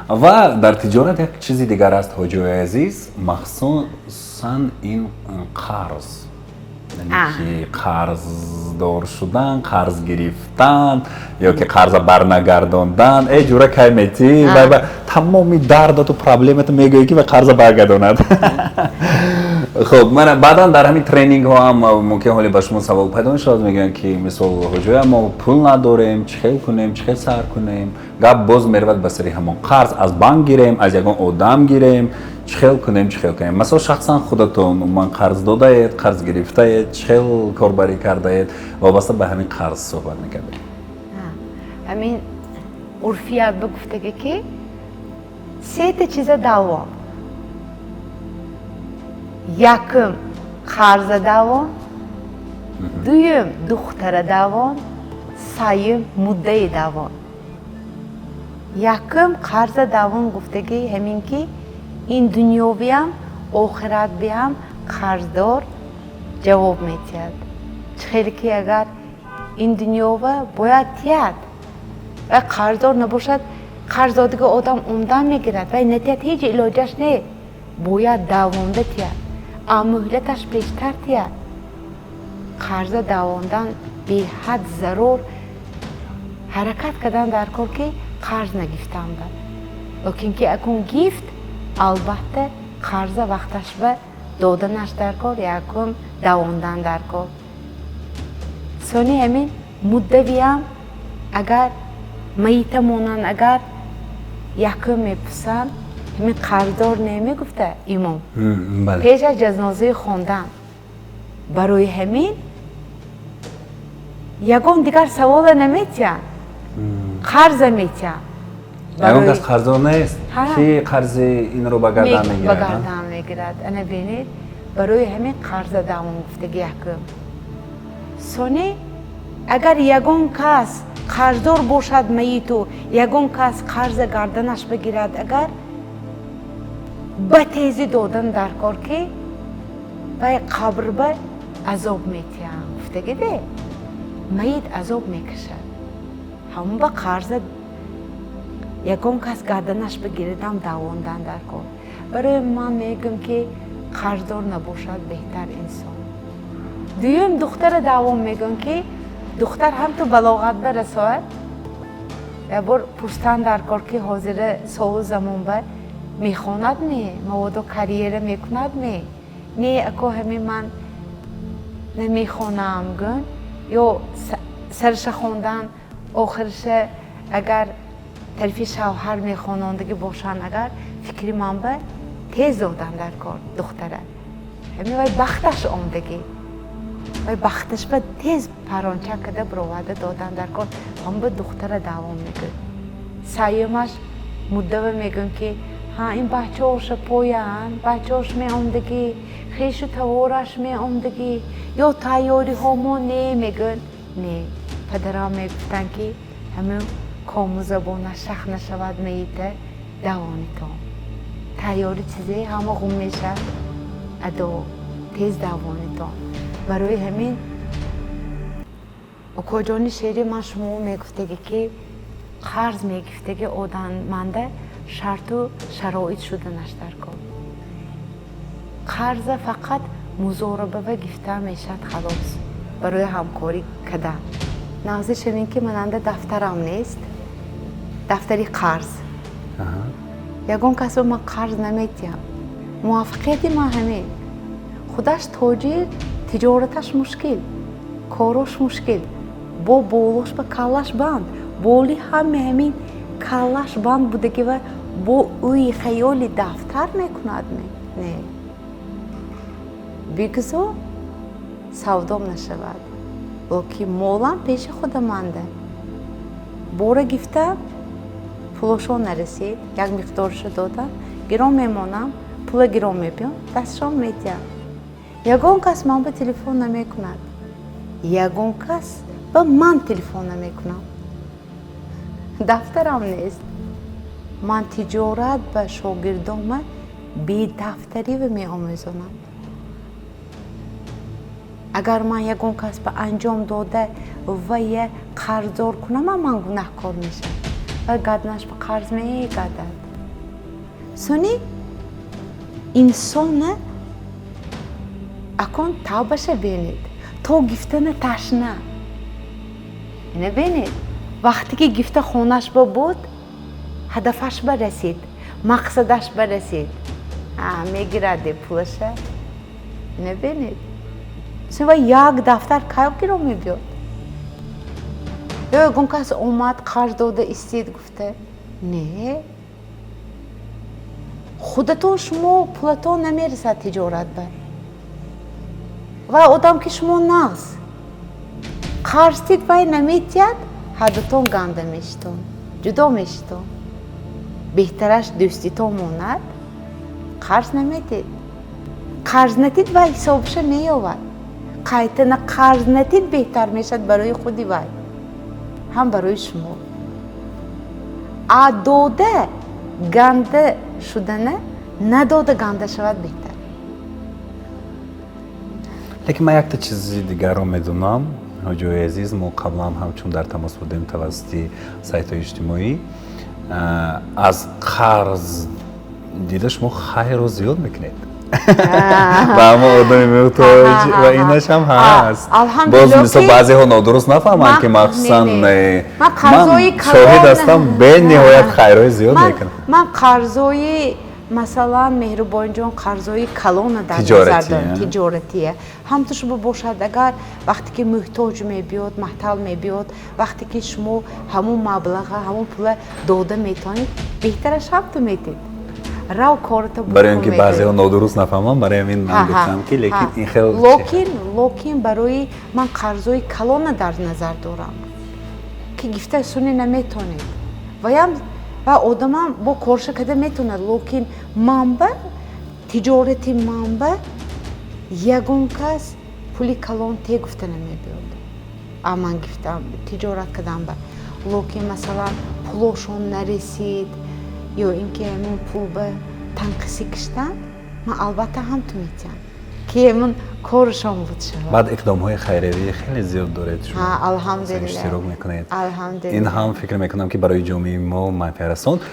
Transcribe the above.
Ва дар тиҷорат як чизи дигар аст, ҳоҷиҳои азиз, махсусан ин қарз, яъне ки қарздор шудан, қарз гирифтан ё ки қарза барнагардондан. Э, ҷура, кай метӣ? Тамоми дардату проблемату мегӯӣ, ки ва қарза баргардонад. Хуб, мана баъдан дар ҳамин тренингҳо ҳам мумкин ҳоле ба шумо савол пайдо мешавад, мегӯянд, ки мисол, ҳоҷоя, мо пул надорем, чӣ хел кунем, чӣ хел сар кунем? Гап боз меравад ба сари ҳамон қарз: аз банк гирем, аз ягон одам гирем, чӣ хел кунем, чӣ хел кунем? Масалан, шахсан худатон умуман қарз додаед, қарз гирифтаед, чӣ хел корбарӣ кардаед? Вобаста ба ҳамин қарз суҳбат мекардем. Ҳамин урфият ба гуфтага, ки сета чиза давом: якум, қарза давон, дуюм, духтара давон, сеюм, муддаи давон. Якум, қарза давон гуфтагӣ ҳамин ки ин дунёвиам, охиратбиам қарздор ҷавоб метиҳад. Чӣ хеле ки агар ин дунёва бояд тиҳад ва қарздор набошад, қарз додига одам умдан мегирад вай натиҳад, ҳеҷ илоҷаш не, бояд давонда тиҳад, а муҳлаташ пештар тиҳад. Қарза давондан беҳад зарур. Ҳаракат кардан дар кор, ки қарз нагифтан ба, лекин ки акун гифт, албатта, қарза вақташ ба доданаш дар кор. Якум, давондан дар кор. Сони ҳамин муддавиам, агар маита монанд, агар якум мепурсанд, ҳамин қарздор немегуфта имом пеш аз ҷанозаи хондан. Барои ҳамин ягон дигар савола наметиҳанд, қарза метиҳанд. Ягон кас қарздор нест, ки қарзи инро ба гардан ба мегирад? Гардан мегирад. Ана бинед, барои ҳамин қарза давом гуфтаги якум. Сони агар ягон кас қарздор бошад, маиту ягон кас қарза гарданаш бигирад, агар ба тезӣ додан дар кор, ки вай қабр ба азоб метиҳам гуфтагиде, маит азоб мекашад. Ҳамон ба қарза ягон кас гарданаш бигиридам, давондан дар кор. Барои ман мегӯм, ки қарздор набошад беҳтар инсон. Дуюм, духтара давом мегӯм, ки духтар ҳам ту балоғат барасояд, якбор пурстан дар кор, ки ҳозира солу замон ба мехонад ме, маводо карьера мекунад ме? Не, ако, ҳамин ман намехонам гӯн, ё сараша хондан, охириша агар тарафи шавҳар мехонондагӣ бошанд, агар фикри ман ба тез додан дар кор духтара. Ҳамин вай бахташ омдагӣ, вай бахташ ба тез паронча када бироварда додан дар кор. Ҳам ба духтара давом мегӯй. Сеюмаш, муддава мегӯм, ки ҳа, ин бачаҳоша поянд, бачаҳош меомдагӣ, хешу тавораш меомдагӣ, ё тайёриҳо мо не мегӯн. Не, падарам мегуфтанд, ки ҳамин кому забона шах нашавад, меита давонитон, тайёри чизе ҳама ғум мешавад, адо тез давонитон. Барои ҳамин, укоҷони шери, ман шумо мегуфтагӣ, ки қарз мегифтаги одаманда шарту шароит шуданаш дар кор. Қарза фақат музорабава гифта мешавад, халос, барои ҳамкорӣ кардан. Нағзиш ҳамин, ки мананда дафтарам нест, дафтари қарз. Ягон касро ман қарз наметиҳам. Муваффақияти ман ҳамин. Худаш тоҷир, тиҷораташ мушкил, корош мушкил, бо болош ба каллаш банд, боли ҳаме ҳамин каллаш банд будаги ва бо ӯи хаёли дафтар мекунад ме? Не, бигзор савдом нашавад, лекин молам пеши худаманда. Бора гифта, пулошон нарасид, як миқдорашо додам, гирон мемонам, пула гирон мебиём, дастшон метиҳам. Ягон кас ман ба телефон намекунад, ягон кас ба ман телефон намекунам, дафтарам нест. Ман тиҷорат ба шогирдома бедафтарива меомӯзонам. Агар ман ягон кас ба анҷом дода вая қарздор кунам, ман гунаҳкор мешавам ва гарданаш ба қарз мегардад. Сони инсона акон тавбаша бенед, то гифтана ташна. Ина бенед, вақте ки гифта хонаш ба буд, ҳадафаш ба расид, мақсадаш ба расид, мегирад пулаша. Ина бенед, ва як дафтар кай гиро мебиёд ё ягон кас омад, қарз дода истед гуфта, не, худатон шумо пулатон намерасад тиҷорат ба ва одам ки шумо нағз қарз дид, вай наметиҳад, ҳардутон ганда мешитон, ҷудо мешитон. Беҳтараш дӯститон монад, қарз наметед. Қарз натид, вай ҳисобаша меёвад. Қайтана қарз натид, беҳтар мешавад барои худи вай, ҳам барои шумо. А дода ганда шудана, надода ганда шавад беҳтар. Лекин ман якта чизи дигарро медонам, ҳоҷои азиз. Мо қаблан ҳамчун дар тамос будем тавассути сайтҳои иҷтимоӣ. Аз қарз дида шумо хайрро зиёд мекунед ба ҳама одами муҳтоҷ ва инаш ҳам ҳаст. Боз мисол, баъзеҳо нодуруст нафаҳманд, ки махсусан ман шоҳид ҳастам, бениҳоят хайрҳои зиёд мекунам. Ман қарзои, масалан, Меҳрубонҷон, қарзои калона дар назар дорам, тиҷоратия. Ҳамту шумо бошад, агар вақте ки муҳтоҷ мебиёд, маҳтал мебиёд, вақте ки шумо ҳамун маблаға, ҳамун пула дода метавонед, беҳтараш ҳамту метед, рав, кората. Барои он ки баъзеҳо нодуруст нафаҳманд, барои ҳамин ман гуфтам, ки лекин ин хел. Локин барои ман қарзои калона дар назар дорам, ки гифта суни наметонед, ваям ва одамам бо корша када метавонад, локин манба тиҷорати манба ягон кас пули калон те гуфта намебиёд. А ман гифтам, тиҷорат кардам ба, локин масалан, пулошон нарасид ё ин ки ҳамон пул ба танқисӣ киштанд, ман албатта ҳамту метиҳам, ки ҳамон корашон буд шавад. Баъд иқдомҳои хайриявӣ хеле зиёд доред шумо. Алҳамдулилла. Иштирок мекунед. Алҳамдулилла. Ин ҳам фикр мекунам, ки барои ҷомеаи мо манфиатрасон.